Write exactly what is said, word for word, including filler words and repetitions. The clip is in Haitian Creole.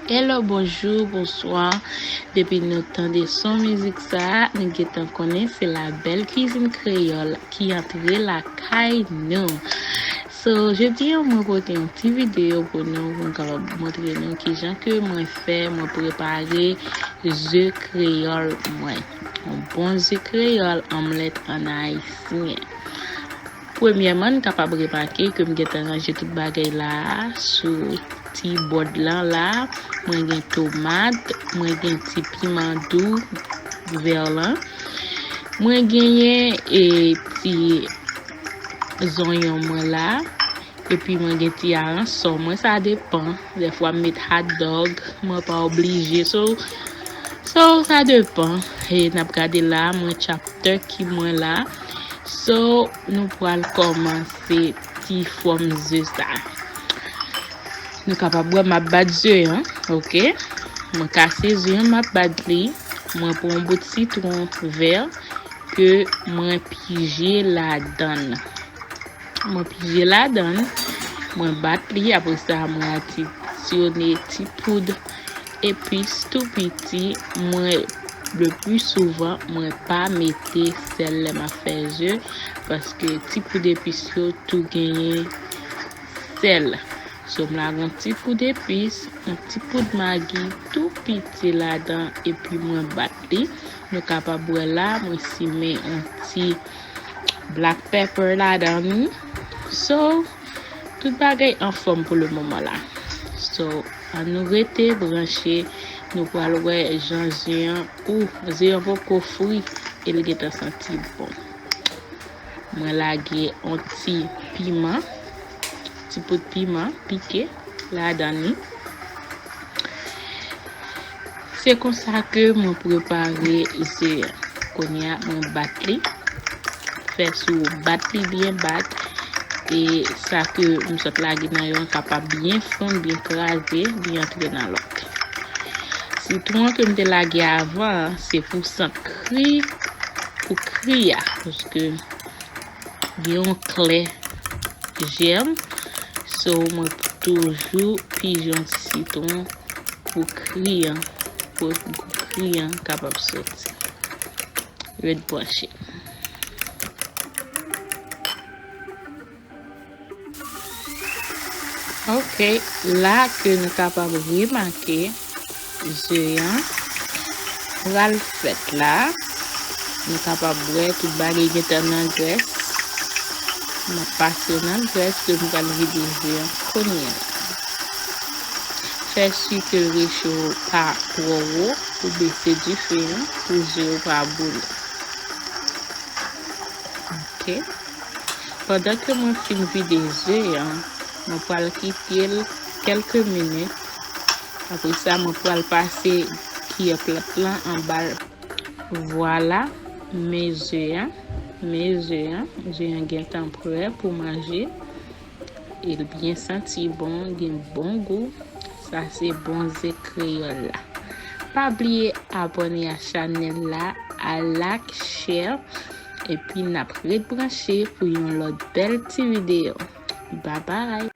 Hello, bonjou, bonswa. Depi nou tande son mizik sa, nou gentan konnen se La Belle Cuisine Créole ki antre lakay nou. So, jodi a, mwen pote yon ti videyo pou nou, pou m kapab montre nou kijan ke mwen fè, mwen prepare ze kreyòl mwen. Yon bon ze kreyòl, omlèt an ayisyen. Premyèman, n kapab remake ke m gentan ranje tout bagay la a sou ti bòd lan la. Mwen gen tomat, mwen gen ti piman dou vè lan. Mwen genyen e ti zonyon mwen la. Epi mwen gen ti aransò mwen, sa depan. Dèfwa m met hot dog, mwen pa oblije. So, so, sa depan. E n ap gade la, mwen chop turkey mwen la. So, nou pral kòmanse ti fòm ze sa. Nou kapab wè m ap bat ze an, oke? Mwen kase ze an, m ap bat li. Mwen pran yon bout sitwon vè ke mwen pije ladan l. Mwen pije ladan l, mwen bat li, apre sa mwen adisyone ti poud epis tou piti. Mwen, le pli souvan, mwen pa mete sèl lè m ap fè ze, paske ti poud epis yo tou genyen sèl. So, m lage yon ti poud epis, yon ti poud magi tou piti ladan, epi mwen bat li. Nou kapab wè la, mwen simen yon ti black pepper ladan li. So, tout bagay anfòm pou le moman la. So, ann nou rete branche, nou pral wè jan ze an, ou, ze an poko fri, e l gentan santi bon. Mwen lage yon ti piman, ti poud piman pike ladan li. Se konsa ke mwen prepare ze an. Kounye a, mwen bat li. Fè si w bat li byen bat. E sa ke m sot lage nan yo an kapab byen fonn, byen kraze, byen antre nan lòt. Sitwon ke m te lage avan an, se pou sant kri, pou kri a. Paske gen yon klè jèm. So, mwen toujou pije yon ti sitwon pou kri an, pou gou kri an kapab soti. Ret branche. Ok, la ke nou kapab remake, ze an pral fèt la. Nou kapab wè tout bagay gentan nan grès. M ap pase nan grès ke m pral vide ze an kounye a. Fè si ke recho pa twò wo pou bese dife an, pou ze yo pa boule. Ok. Pandan ke mwen fin vide ze an, mwen pral kite l kèlke minit. Apre sa, mwen pral pase kiyè plat lan anba l. Vwala, men ze an, men ze an, ze an gentan prè pou manje. E l byen santi bon, gen bon gou. Sa se bon ze kreyòl la. Pa bliye abòne a chanèl la, a like, share, epi n ap ret branche pou yon lòt bèl ti videyo. Babay!